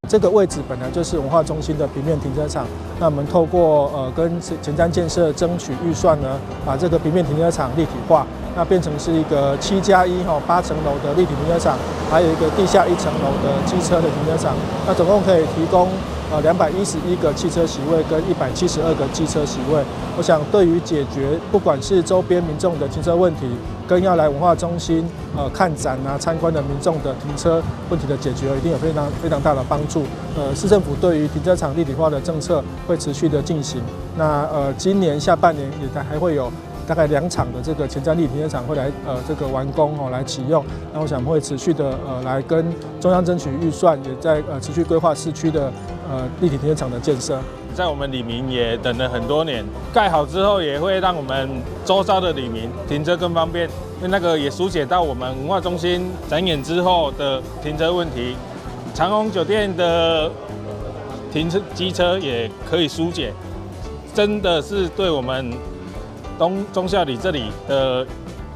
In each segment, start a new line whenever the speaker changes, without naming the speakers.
這個位置本來就是文化中心的平面停車場，那我們透過跟前瞻建設爭取預算呢，把這個平面停車場立體化，那變成是一個7+1哈8層樓的立體停車場，還有一個地下1層樓的機車的停車場，那總共可以提供211個汽車席位跟172個機車席位。我想對於解決不管是周邊民眾的停車問題，跟要來文化中心看展啊參觀的民眾的停車問題的解決，一定有非常非常大的幫助。市政府對於停車場立體化的政策會持續的進行。那今年下半年也還會有大概2場的這個前瞻立體停車場會來這個完工哦來啟用。那我想會持續的來跟中央爭取預算，也在持續規劃市區的立體停車場的建設。
在我們里民也等了很多年，蓋好之後也會讓我們周遭的里民停車更方便，因為那個也疏解到我們文化中心展演之後的停車問題，長榮酒店的停車機車也可以疏解，真的是對我們東忠孝里這裡的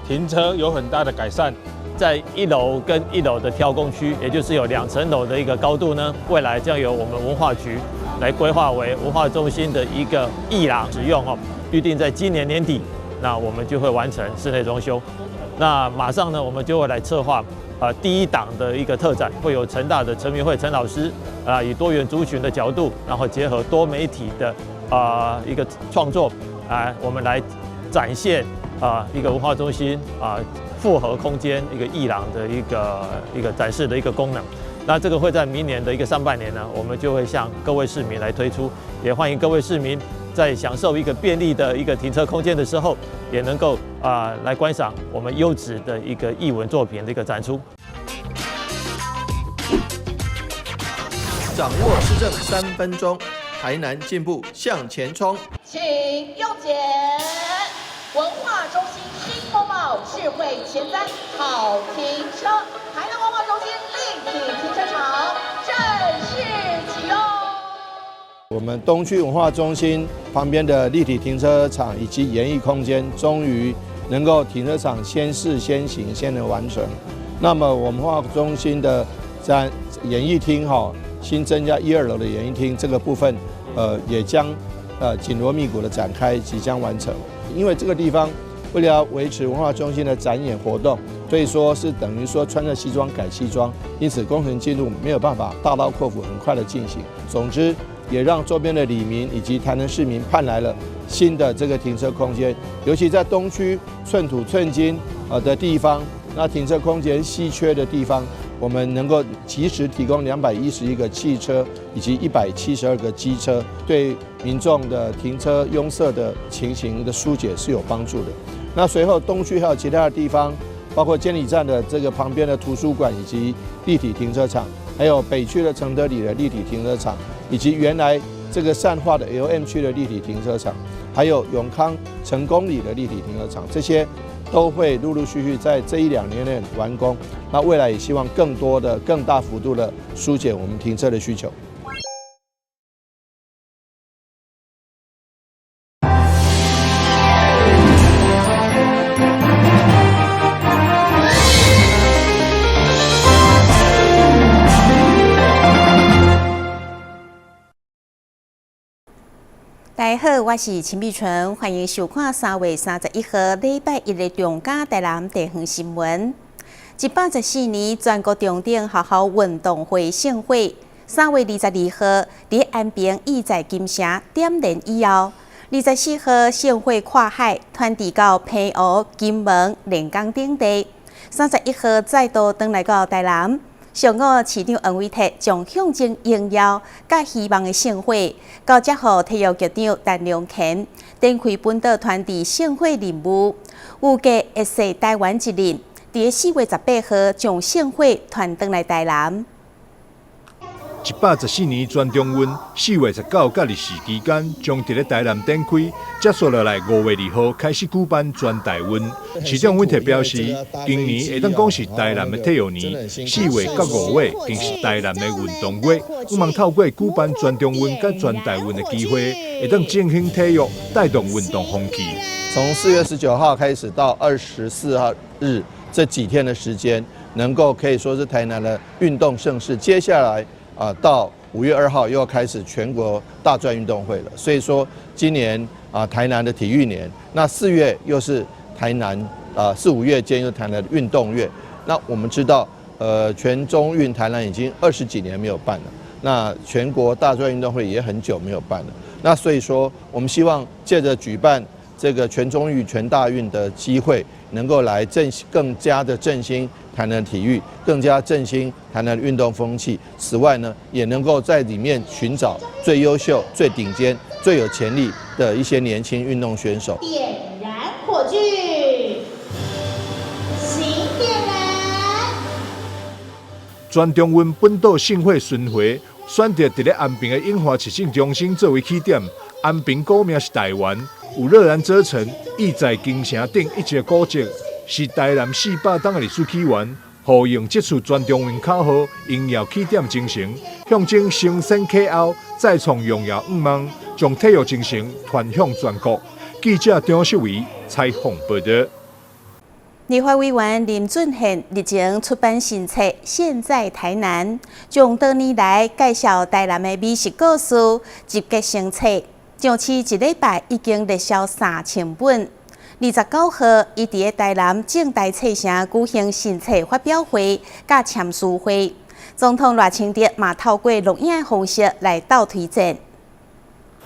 停車有很大的改善。
在1樓跟1樓的挑空區，也就是有2層樓的一個高度呢，未來將由我們文化局來規劃為文化中心的一個藝廊使用哦。預定在今年年底，那我們就會完成室內裝修。那馬上呢，我們就會來策劃第一檔的一個特展，會由成大的陳明惠陳老師啊，以多元族群的角度，然後結合多媒體的一個創作啊，我們來展現一個文化中心啊複合空間一個藝廊的一個展示的一個功能。那這個會在明年的一個上半年呢，我們就會向各位市民來推出，也歡迎各位市民在享受一個便利的一個停車空間的時候，也能夠來觀賞我們優質的一個藝文作品的一個展出。
掌握市政3分鐘，台南進步向前衝。
請右檢文化中心新風貌智慧前瞻好停車，台南文化中心立體停車場正式啟用。
我們東區文化中心旁邊的立體停車場以及演藝空間，終於能夠停車場先試先行，先能完成。那麼我們文化中心的在演藝廳哈，新增加1、2樓的演藝廳這個部分，也將緊鑼密鼓的展開，即將完成。因為這個地方為了要維持文化中心的展演活動，所以說是等於說穿着西裝改西裝，因此工程進度沒有辦法大刀闊斧很快的進行。總之，也讓周邊的里民以及台南市民盼來了新的這個停車空間，尤其在東區寸土寸金的地方，那停車空間稀缺的地方，我們能夠及時提供211個汽車以及172個機車，對民眾的停車擁塞的情形的疏解是有幫助的。那隨後東區還有其他的地方，包括監理站的這個旁邊的圖書館以及立體停車場，還有北區的承德里的立體停車場，以及原來這個善化的 LM 區的立體停車場，還有永康成功里的立體停車場，這些都會陸陸續續在這1、2年內完工。那未來也希望更多的、更大幅度的疏解我們停車的需求。
大家好，我是陳美純，歡迎收看3月31號禮拜一的中嘉台南地方新聞。114年全國中等學校運動會盛會，3月22號佇安平義載金城點燃以後，24號盛會跨海傳遞到澎湖、金門、連江等地，31號再度轉來到台南。上午，市長黃偉哲將象徵榮耀佮希望的聖火，交接予體育局長陳良權，展開本島傳遞聖火任務。預計會繫台灣一日，佇4月18號將聖火傳轉來台南。
114年全中運，4月19到24期間，將佇咧台南展開。接續落來5月2號開始舉辦全台運。市長溫特表示，今年會當講是台南的體育年，4月到5月更是台南的運動月。希望透過舉辦全中運佮全台運的機會，會當振興體育，帶動運動風氣。
從4月19號開始到24日這幾天的時間，能夠可以說是台南的運動盛事。接下來到5月2号又要開始全國大專運動會了，所以說今年啊台南的體育年，那4月又是台南啊四五月間又台南的運動月。那我們知道，全中運台南已經20幾年沒有辦了，那全國大專運動會也很久沒有辦了。那所以說，我們希望借著舉辦這個全中運、全大運的機會，能夠來更加的振興台南體育，更加振興台南運動風氣。此外呢，也能夠在裡面尋找最優秀、最頂尖、最有潛力的一些年輕運動選手。
點燃火炬，請點燃。
全中運本島盛會巡迴，選擇佇咧安平的永華市政中心作為起點。安平古名是台灣，有樂安這城、意在京城等一節古蹟，是台南400冬的歷史起源。呼應這次全中運口號，榮耀起點精神，象徵承先啟後，再創榮耀願望，將體育精神傳向全國。記者張秀維採訪報導。
立法委員林俊憲日前出版新冊《現在台南》，將多年來介紹台南的美食故事集結成冊。上市一禮拜已經熱銷3000本。29號，伊佇咧台南正大冊城舉行新冊發表會佮簽書會。總統賴清德嘛透過錄影的方式來鬥推薦。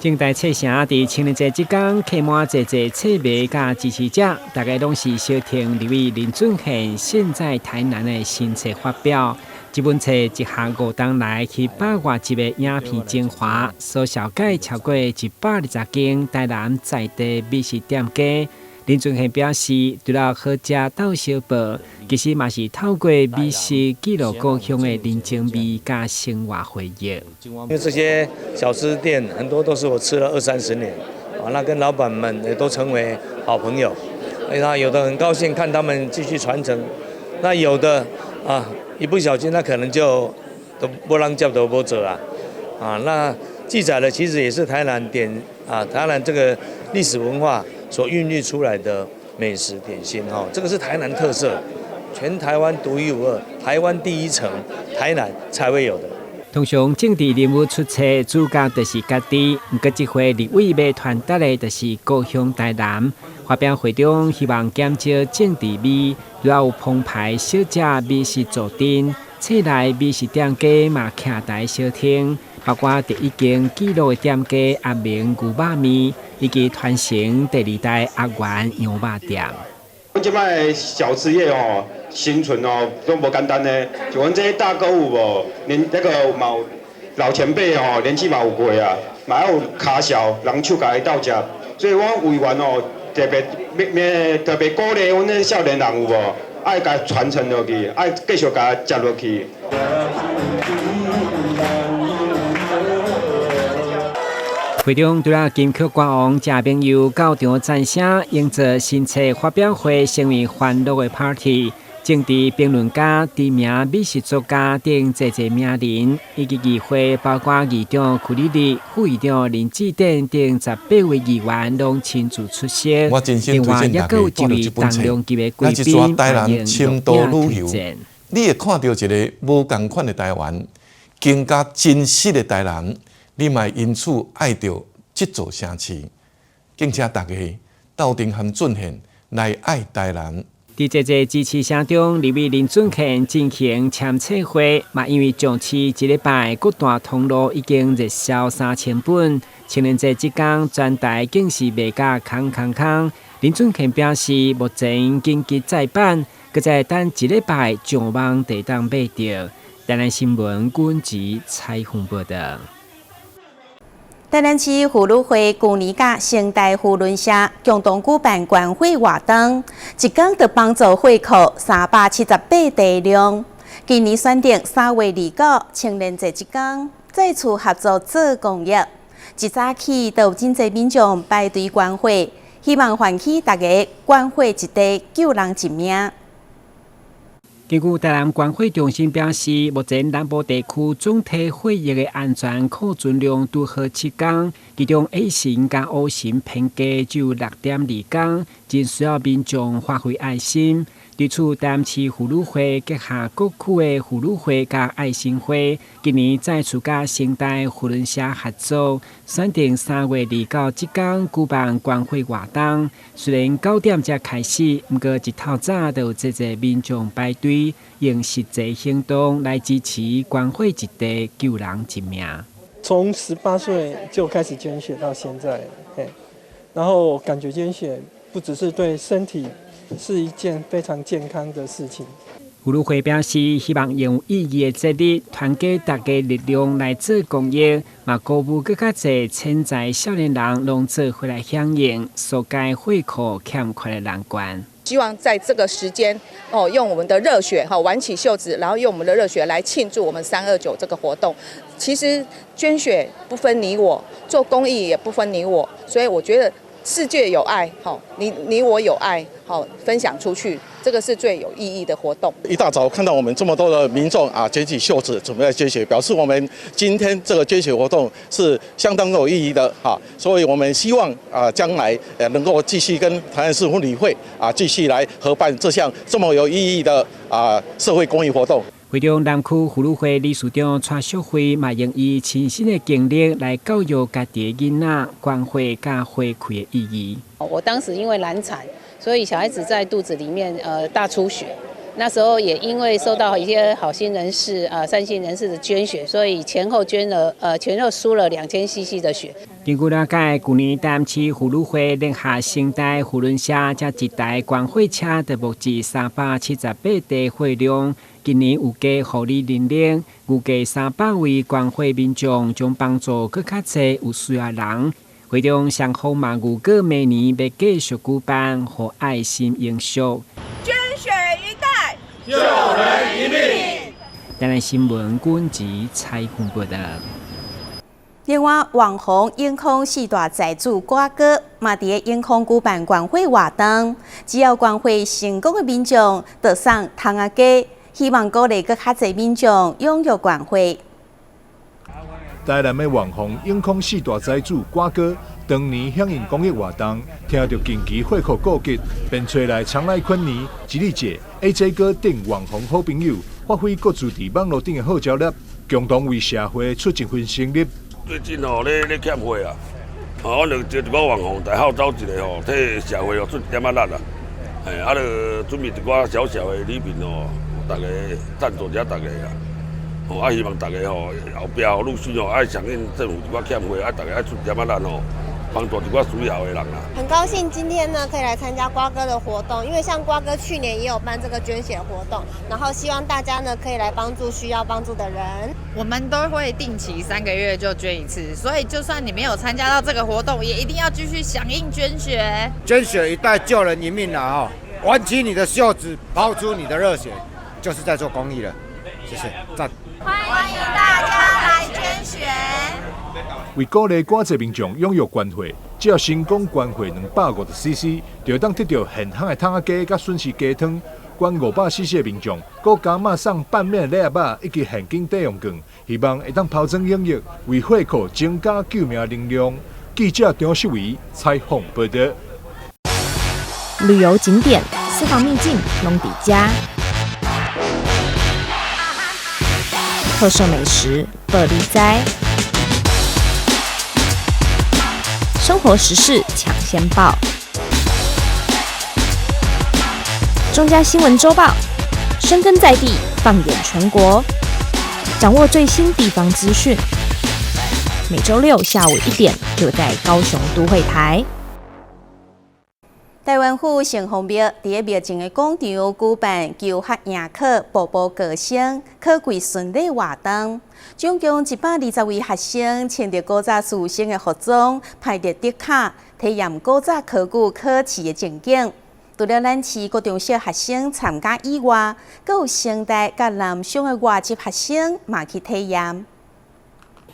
正大冊城佇青年節這工客滿濟濟冊迷佮支持者，大家攏是相聽立委林俊憲現在台南的新冊發表。這本冊集合5冬來去百外集的影片精華，所紹介超過120間台南在地美食店家。林俊憲表示，除了好食鬥相報，其實嘛是透過美食記錄故鄉的人情味佮生活回憶。
因為這些小吃店很多都是我吃了二三十年，啊，那跟老闆們也都成為好朋友。那有的很高興看他們繼續傳承，那有的啊，一不小心那可能就都無人接都無做啊，啊，那記載的其實也是台南點啊，台南這個歷史文化所孕育出來的美食點心哈，這個是台南特色，全台灣獨一無二，台灣第一城，台南才會有的。
通常政治人物出冊，主角就是家己。毋過這回立委欲傳達的，就是故鄉台南。發表會中，希望減少政治味，除了有澎湃小食美食坐鎮，冊內美食店家嘛徛台相挺，包括第一間紀錄的店家阿明牛肉麵，以及傳承第二代阿元羊肉店。
阮這擺小吃業哦，生存哦都無簡單呢。像阮這大哥有無，連那個嘛有老前輩哦，年紀嘛有過啊，嘛有跤數人手共伊鬥食，所以我委員哦特別咩特別鼓勵阮這少年人有無，愛共傳承落去，愛繼續共食落去。
會中除了金曲歌王謝明佑到場讚聲，營造新冊發表會成為歡樂的 party。政治評論家、知名美食作家等濟濟名人，以及議會包括議長柯立立、副議長林志典等18位議員攏親自出席。
我真心
另外，
推薦大
猶閣有
家看
一位
著這本
重量級的
冊，
貴
咱一逝
賓
台南深度旅遊，
推薦。
你會看著一个無仝款的台灣，更加真實的台南，你嘛會因此愛著這座城市。敬請大家鬥陣和俊憲來愛台南。
佇濟濟支持聲中，立委林俊憲進行簽冊會，嘛因為上市一禮拜各大通路已經熱銷3000本，青年節這工全台更是賣甲空空空。林俊憲表示，目前緊急再版，閣再等一禮拜上網就會當買著。台南新聞阮吉採訪報導。
台南市婦女會舊年佮成大扶輪社共同舉辦關懷活動，一工就幫助會庫378袋糧。今年選定3月29青年節這工，再次合作做公益。一早起就有真濟民眾排隊觀火，希望喚起大家關懷一塊，救人一命。
根據台南關懷中心表示，目前南部地區總體血液的安全庫存量拄好7工，其中 A 型佮 O 型偏低只有6.2工，真需要民眾發揮愛心。對此，台南市婦女會結合各區的婦女會佮愛心會，今年再次佮成大扶輪社合作，選定3月29這工舉辦捐血活動。雖然9點才開始，毋過一透早就有濟濟民眾排隊，用實際行動來支持捐血一袋救人一命。
從18歲就開始捐血到現在，然後感覺捐血不只是對身體，是一件非常健康的事情。
婦女會表示，希望用有意義的節日，團結大家力量來做公益，嘛鼓舞閣較濟潛在少年人攏做伙來響應，紓解血庫欠缺的難關。
希望在這個時間，哦，用我們的熱血，哈，挽起袖子，然後用我們的熱血來慶祝我們329這個活動。其實捐血不分你我，做公益也不分你我，所以我覺得世界有愛，好，你我有愛，好，分享出去，這個是最有意義的活動。
一大早看到我們這麼多的民眾啊，捲起袖子準備來捐血，表示我們今天這個捐血活動是相當有意義的哈。所以我們希望啊，將來能夠繼續跟台南市婦女會啊，繼續來合辦這項這麼有意義的啊社會公益活動。
會中南區婦女會理事長蔡淑慧嘛，用伊親身的經歷來教育家己的囡仔捐血佮回饋的意義。
我當時因為難產，所以小孩子在肚子裡面大出血。那時候也因為收到一些好心人士善心人士的捐血，所以前後輸了2000 cc 的血。
根據了解，去年台南市婦女會聯合成大扶輪社，這一台捐血車就募集378袋血量。今年有加護理人員，預計300位捐血民眾將幫助閣較濟有需要人。會中雙方嘛預告明年欲繼續舉辦，予愛心延續。
捐血一袋，救人一命。
台南新聞軍籍採訪報道。
另外，網紅永康四大財主瓜哥嘛，佇永康舉辦捐血活動，只要捐血成功的民眾，就送窗仔雞，希望鼓勵閣較濟民眾踴躍捐血。
台南的網紅永康四大財主瓜哥，當年響應公益活動，聽著近期血庫告急，便揣來長來昆尼、吉利姐、AJ 哥等網紅好朋友，發揮各自佇網路頂的號召力，共同為社會出一份心力。
最近吼咧欠血啊，哦，阮就招一寡網紅來號召一下吼，替社會哦出一點仔力啊。嘿，啊，就準備一寡小小的禮品哦，大家贊助一下大家啊。哦，啊，希望大家吼後壁吼陸續吼愛響應政府一寡欠血，啊，大家愛出一點仔力吼，幫助一寡需要的人啊。
很高興今天呢可以來參加瓜哥的活動，因為像瓜哥去年也有辦這個捐血活動，然後希望大家呢可以來幫助需要幫助的人。
我們都會定期3個月就捐一次，所以就算你沒有參加到這個活動，也一定要繼續響應捐血。
捐血一袋救人一命啊！哈，挽起你的袖子，拋出你的熱血，就是在做公益了。謝謝，讚。
歡迎大家來捐血。
為鼓勵較濟民眾踴躍捐血，只要成功捐血250 cc，就會當得著現烘的窗仔雞佮筍絲雞湯。捐500 cc 的民眾，閣加碼送拌麵禮盒仔以及現金抵用券，希望會當拋磚引玉，為血庫增加救命能量。記者張秀維採訪報道。
旅遊景點、私房秘境，攏佇遮。特色美食，報你知。生活時事搶先報，中嘉新聞週報，深耕在地，放眼全國，掌握最新地方資訊。每週六下午1點，就在高雄都會台。
台灣府城隍廟佇咧廟前的廣場舉辦求學迎考、步步高升、考季巡禮活動，總共120位學生穿著古早書生的服裝，排列竹卡，體驗古早科舉考試的情景。除了咱市國中小學生參加以外，閣有成大佮南商的外籍學生嘛去體驗。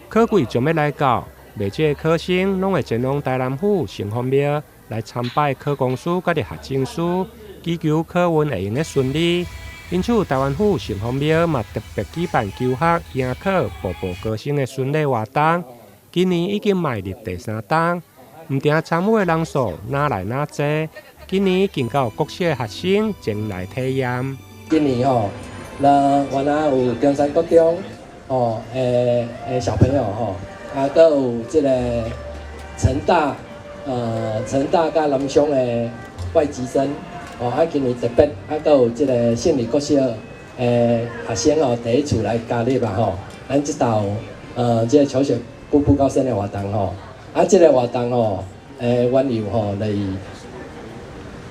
考季將欲來到，袂少考生攏會前往台南府城隍廟來參拜考公師佮學政師，祈求考運會用得順利。因此，台灣府城隍廟嘛特別舉辦求學迎考、步步高升的巡禮活動。今年已經邁入第三冬，毋定參與的人數愈來愈濟。今年更閣有國小學生前來體驗。
今年吼，咱原來有中山國中吼的小朋友吼，啊，閣有這個成大佮南昌的外籍生，吼，啊，今年特別啊，閣有這個勝利國小的學生哦，第一次來加入啊吼，咱這道這個求學步步高升的活動吼，啊，這個活動吼，緣由吼，就是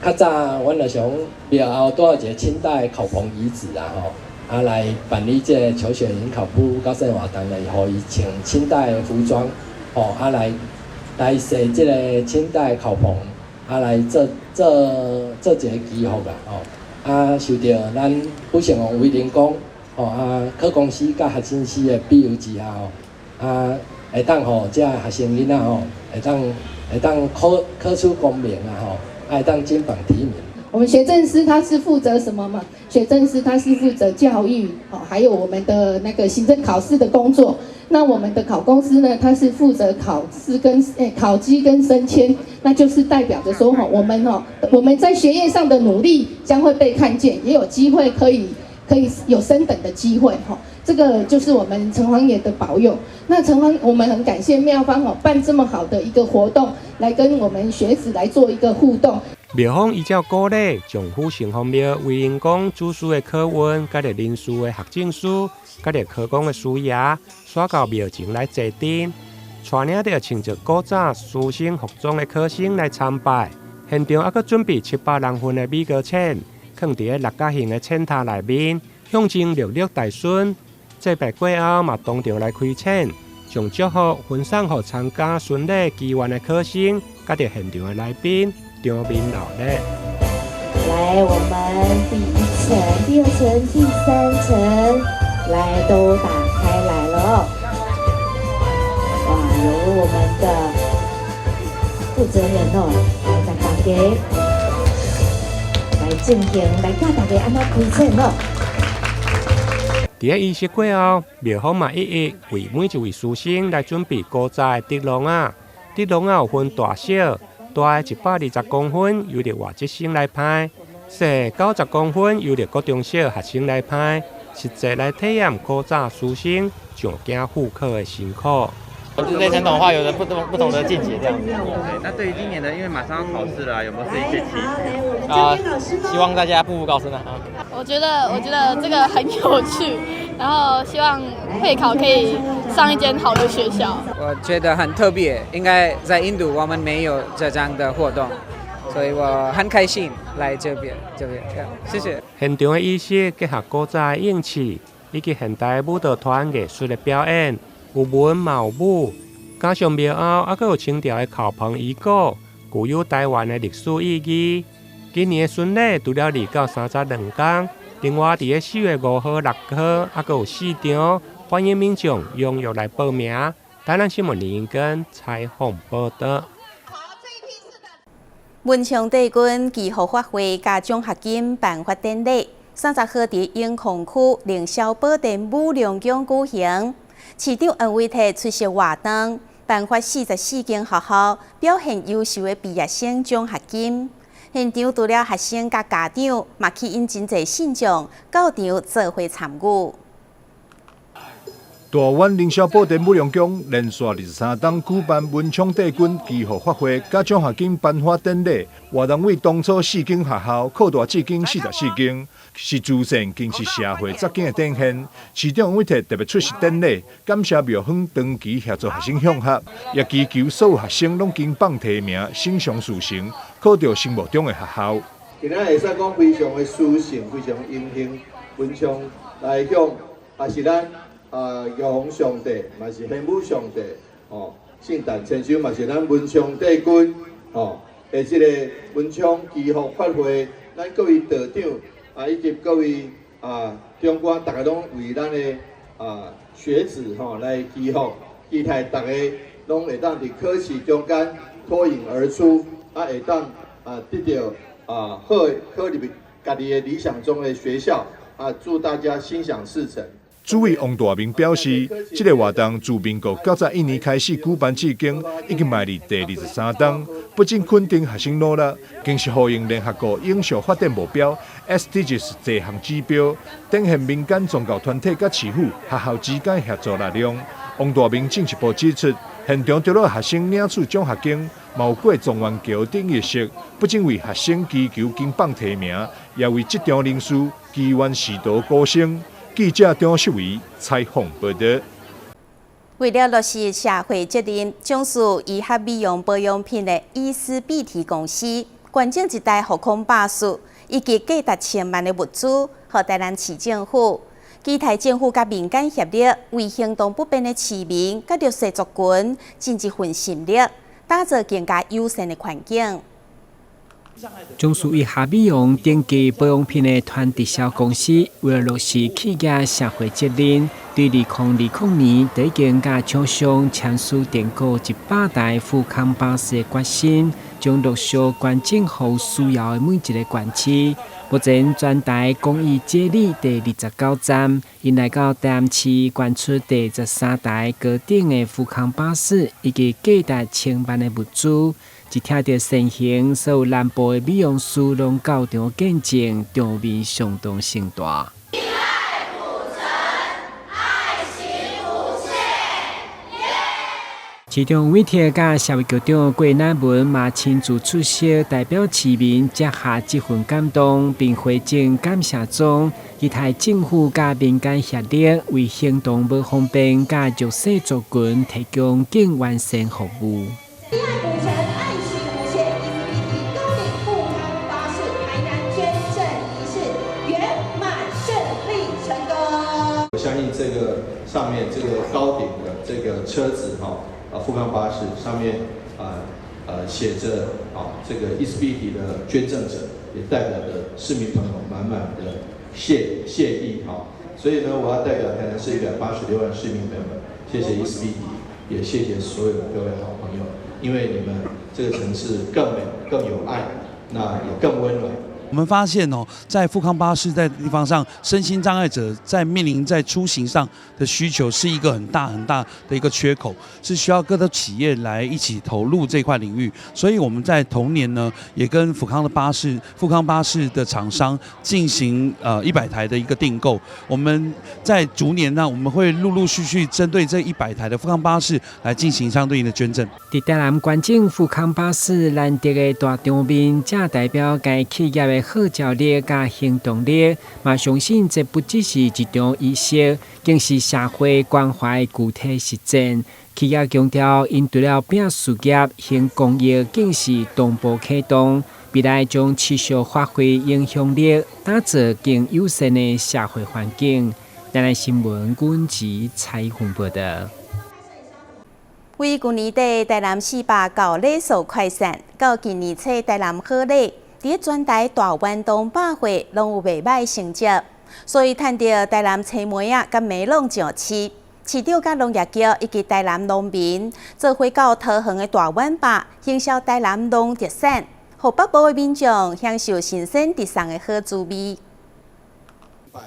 較早阮就想廟後拄好一個清代考棚遺址啊吼，啊來辦理這個求學迎考步步高升的活動，就是予伊穿清代的服裝，吼啊來設這個清代考棚，啊來做做做一個祈福啦吼，啊受著咱府城王威靈公，吼啊考公司佮學生司的庇佑之下吼，啊會當予這學生囡仔吼，會當考出功名啊吼。會當金榜題名。
我們學政司他是負責什麼嘛？學政司他是負責教育，哦，還有我們的那個行政考試的工作。那我們的考公司呢，他是負責考試跟考績跟升遷，那就是代表着說，我們在學業上的努力將會被看見，也有機會可以有升等的機會，哈。這個就是我們城隍爺的保佑。那城隍，我們很感謝廟方哦，辦這麼好的一個活動，來跟我們學子來做一個互動。
廟方依照古禮，將府城隍廟威靈公主事的考運，佮著人事的學政司，佮著科公的師爺，徙到廟前來坐鎮，帶領著穿著古早書生服裝的考生來參拜。現場猶閣準備700人份的米糕鉎，囥佇咧六角形的鉎塔內面，象徵六六大順。祭拜過後，嘛當場來開鉎，將祝福分送予參加巡禮祈願的考生，佮著現場的來賓，場面鬧熱。
來，我們第一層、第二層、第三層，來都打開來了哦。哇，由我們的負責人哦，來帶大家來進行，來教大家按怎開鉎哦。
佇咧儀式過後，廟方嘛一一為每一位師生來準備古早的竹籠仔。竹籠仔有分大小，大的120公分，由著外籍生來攀；細90公分，由著國中小學生來攀。實際來體驗古早書生上京赴考的辛苦。
就是對傳統文化有着不同的見解，這樣子。
那對於今年的，因為馬上要考試了，有沒有一些期許？
啊，希望大家步步高升啊！
我覺得這個很有趣，然後希望會考可以上一間好的學校。
我覺得很特別，應該在印度我們沒有這樣的活動，所以我很開心來這邊，謝謝。
現場的儀式結合古早的應試，以及現代舞蹈團藝術的表演，有文嘛有武，加上廟後猶閣有清朝的考棚遺構，具有台灣的歷史意義。今年的巡禮除了2到32天，另外佇咧4月5號、6號，猶閣有4場，歡迎民眾踴躍來報名。台南新聞林英根採訪報導。
文昌帝君祈福法會佮獎學金頒發典禮，30號佇永康區凌霄寶殿武龍宮舉行。市長黃偉哲出席活動，頒發44間學校表現優秀的畢業生獎學金。現場除了學生佮家長，嘛吸引真濟信眾到場做伙參與。
大灣凌霄寶殿武龍宮連續23冬舉辦文昌帝君祈福法會佮獎學金頒發典禮，活動為當初四間學校擴大至今44間，是慈善更是社會責任的展現。市長黃偉哲特別出席典禮，感謝廟方長期協助學生向學，也祈求所有學生攏金榜題名，心想事成，考著心目中的學校。
今仔會使講非常的殊勝，非常榮幸，文昌來向，也是咱。啊，玉皇上帝嘛是玄武上帝，吼，聖誕千秋嘛是咱文昌帝君，吼，的這個文昌祈福法會，咱各位道長啊，以及各位啊長官，逐家攏為咱的啊學子吼來祈福，期待逐家攏會當佇考試中間脫穎而出，啊，會當啊得著啊好的考入家己的理想中的學校，啊，祝大家心想事成。
主委王大明表示，這个活動自民國91年開始舉辦至今，已經邁入第23冬。不僅肯定學生努力，更是呼應聯合國永續發展目標 SDGs 這項指標，展現民間宗教團體佮市府學校之間協作力量。王大明進一步指出，現場除了學生領取獎學金，嘛有過狀元橋頂儀式，不僅為學生祈求金榜題名，也為職場人士祈願仕途高升。記者張秀維採訪報導。
為了落實社會責任，從事醫學美容保養品的伊絲碧媞公司捐贈一台復康巴士，以及價值千萬的物資，予台南市政府。期待政府佮民間協力，為行動不便的市民佮弱勢族群盡一份心力，打造更加友善的環境。
從事醫學美容頂級保養品的團直銷公司，為了落實企業社會責任，對2020年就已經佮廠商簽署訂購100台富康巴士的決心，將陸續捐贈予需要的每一个縣市。目前全台公益接力第29站，𪜶來到台南市捐出第13台高等的富康巴士，以及價值千萬的物資。一聽著善行，所有南部的美容師攏到場見證，場面相當盛大。
愛古城，愛心無限。
市長委託佮社會局長郭乃文嘛親自出席，代表市民接下這份感動，並回贈感謝狀。期待政府佮民間協力，為行動無方便佮弱勢族群提供更完善服務。
愛古城，愛心無限，伊絲碧媞高頂富康巴士台南捐贈儀式圓滿順利成功。
我相信這個上面這個高頂的這個車子哈，富康巴士上面寫着這個伊絲碧媞的捐贈者，也代表着市民朋友滿滿的謝意哈。所以呢，我要代表台南市186萬市民朋友們，謝謝伊絲碧媞，也謝謝所有的各位好朋友，因為你們這個城市更美、更有愛，那也更溫暖。
我們發現哦，在富康巴士在地方上，身心障礙者在面臨在出行上的需求是一個很大很大的一個缺口，是需要各個企業來一起投入這塊領域。所以我們在同年呢，也跟富康的巴士、富康巴士的廠商進行100台的一個訂購。我們在逐年呢，我們會陸陸續續針對這100台的富康巴士來進行相對應的捐贈。
佇台南捐贈富康巴士難得的大場面，這代表該企業的號召力佮行動力，嘛相信這不只是一場儀式，更是社會關懷具體實踐。企業強調，𪜶除了拼事業、行公益，更是同步啟動，未來將持續發揮影響力，打造更友善的社會環境。台南新聞阮吉採訪報導。
為舊年底台南400舊禮數快閃，到今年初台南好禮，佇全台大彎東百貨攏有袂䆀成績，所以趁著台南青梅仔佮梅櫳上市，市長佮農業局以及台南農民做伙到桃園的大宛壩行銷台南農特產，予北部的民眾享受新鮮直送的好滋味。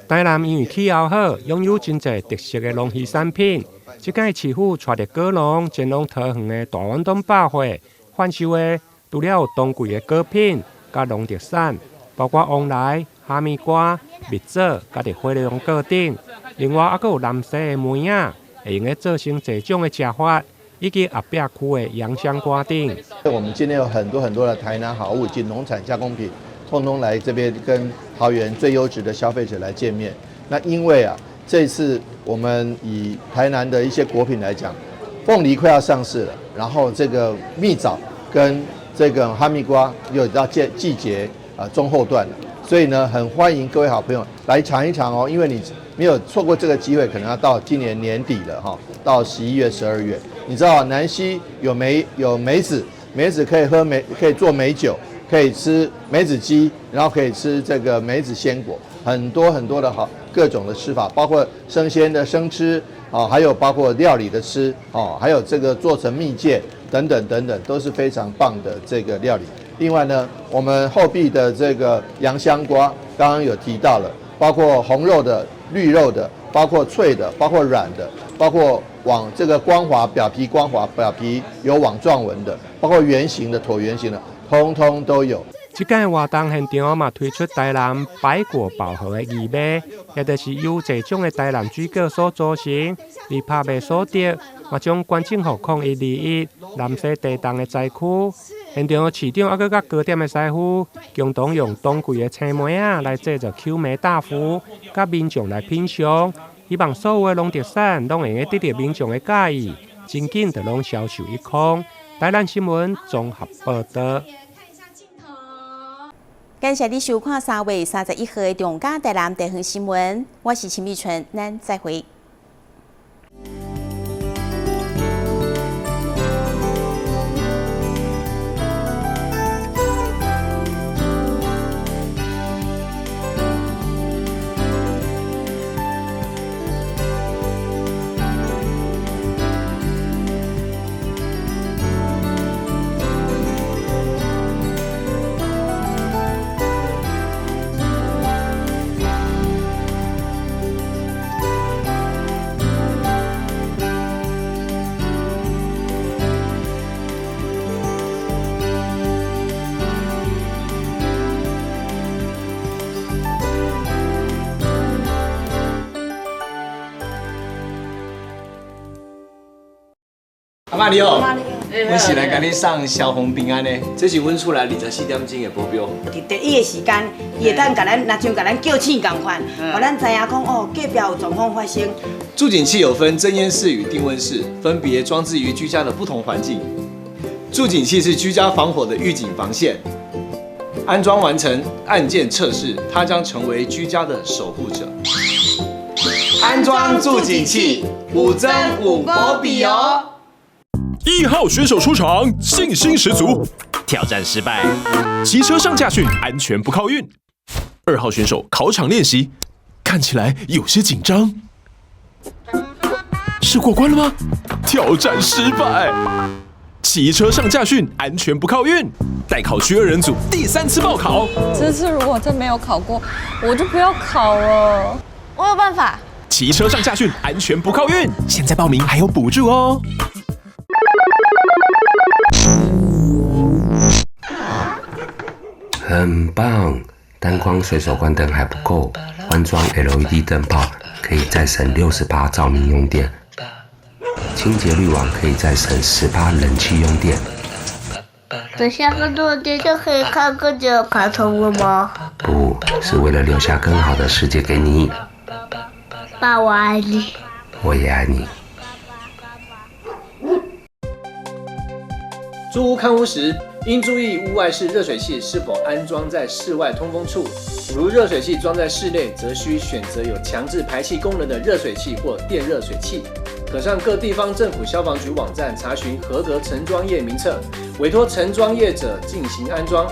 台南因為氣候好，擁有真濟特色的農漁產品。這擺市府帶著果農前往桃園的大宛東百貨販售的，除了有當季的果品、佮農特產，包括旺來、哈密瓜、蜜棗、佮著火龍果等。另外，猶閣有南西的梅仔，會用得做成濟種的食法，以及後壁區的洋香瓜等。
我們今天有很多很多的台南好物以及農產加工品，通通來這邊跟桃園最優質的消費者來見面。那因為啊，這次我們以台南的一些果品來講，鳳梨快要上市了，然後這個蜜棗跟這個哈密瓜又到季節啊中後段了，所以呢，很歡迎各位好朋友來嘗一嘗哦，因為你沒有錯過這個機會，可能要到今年年底了哈，到11月、12月。你知道南溪有梅子，梅子可以喝梅，可以做梅酒，可以吃梅子雞，然後可以吃這個梅子鮮果，很多很多的好各種的吃法，包括生鮮的生吃啊，還有包括料理的吃哦，還有這個做成蜜餞等等等等，都是非常棒的這個料理。另外呢，我們後壁的這個洋香瓜，剛剛有提到了，包括紅肉的、綠肉的，包括脆的，包括软的，包括网这个光滑表皮光滑表皮有网状纹的，包括圆形的、椭圆形的，通通都有。
這屆活動現場嘛推出台南百果寶盒的義賣，也就是由這種的台南水果所組成，而拍賣所得嘛將捐贈予0121南西地動的災區。現場市長猶閣佮糕點的師傅共同用當季的青梅仔來製作 Q 梅大福，佮民眾來品嚐。希望所有的農特產攏會用得著民眾的佮意，真緊就攏銷售一空。台南新聞綜合報導。
感謝你收看3月31號的中嘉台南地方新聞，我是陳美春，咱再會。
阿媽你好，阮是來共你送消防平安的，這是阮厝內24點鐘的保鏢。
佇第一个時間，伊會當共咱，若像共咱叫醒仝款，予咱知影講哦，隔壁有狀況發生。
住警器有分偵煙室與定溫室，分別裝置於居家的不同環境。住警器是居家防火的預警防線，安裝完成按鍵測試，它將成為居家的守護者。安裝住警器，有真有保庇哦。
一號選手出場，信心十足，挑戰失敗，騎車上駕訓，安全不靠運。二號選手考場練習，看起來有些緊張，是過關了嗎？挑戰失敗，騎車上駕訓，安全不靠運。待考區二人組第三次報考，
這次如果真沒有考過，我就不要考了。
我有辦法。
騎車上駕訓，安全不靠運，現在報名還有補助哦。
很棒，單光隨手關燈還不夠，換裝 LED 燈泡可以再省60%照明用電，清潔濾網可以再省10%冷氣用電。
等下個落地就可以看更久卡通了嗎？
不是為了留下更好的世界給你。
爸，我愛你。
我也愛你。
租屋看屋時，應注意屋外式熱水器是否安裝在室外通風處。如熱水器裝在室內，則需選擇有強制排氣功能的熱水器或電熱水器。可上各地方政府消防局網站查詢合格承裝業名冊，委託承裝業者進行安裝。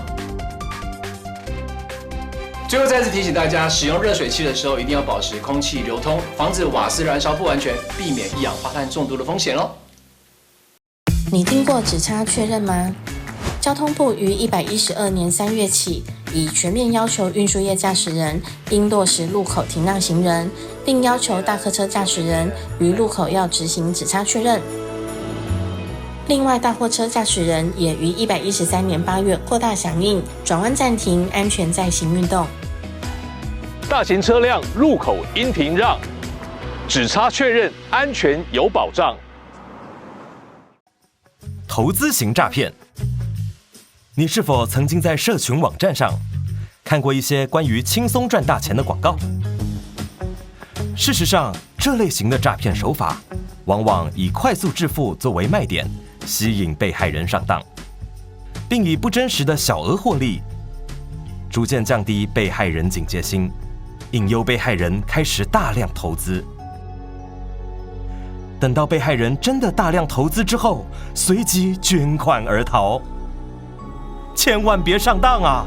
最後再次提醒大家，使用熱水器的時候一定要保持空氣流通，防止瓦斯燃燒不完全，避免一氧化碳中毒的風險哦。
你聽過指差確認嗎？交通部於112年3月起，已全面要求運輸業駕駛人應落實路口停讓行人，並要求大客車駕駛人於路口要執行指差確認。另外，大貨車駕駛人也於113年8月擴大響應，轉彎暫停，安全再行運動。
大型車輛路口應停讓，指差確認安全有保障。
投資型詐騙。你是否曾經在社群網站上看過一些關於輕鬆賺大錢的廣告？事實上，這類型的詐騙手法往往以快速致富作為賣點，吸引被害人上當，並以不真實的小額獲利，逐漸降低被害人警戒心，引誘被害人開始大量投資。等到被害人真的大量投資之後，隨即捲款而逃。千萬別上當啊！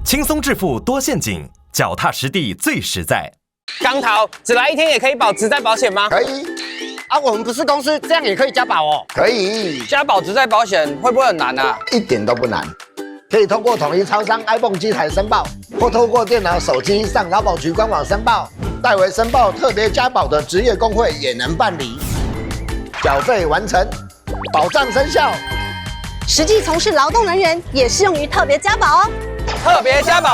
輕鬆致富多陷阱，腳踏實地最實在。
剛頭只來一天也可以保職災保險嗎？
可以。
啊，我們不是公司，這樣也可以加保哦。
可以。
加保職災保險會不會很難啊？
一點都不難，可以通過統一超商 iPhone 機台申報，或透過電腦、手機上勞保局官網申報。
代為申報特別加保的職業工會也能辦理。繳費完成，保障生效。
實際從事勞動人員也適用於特別加保哦。
特別加保。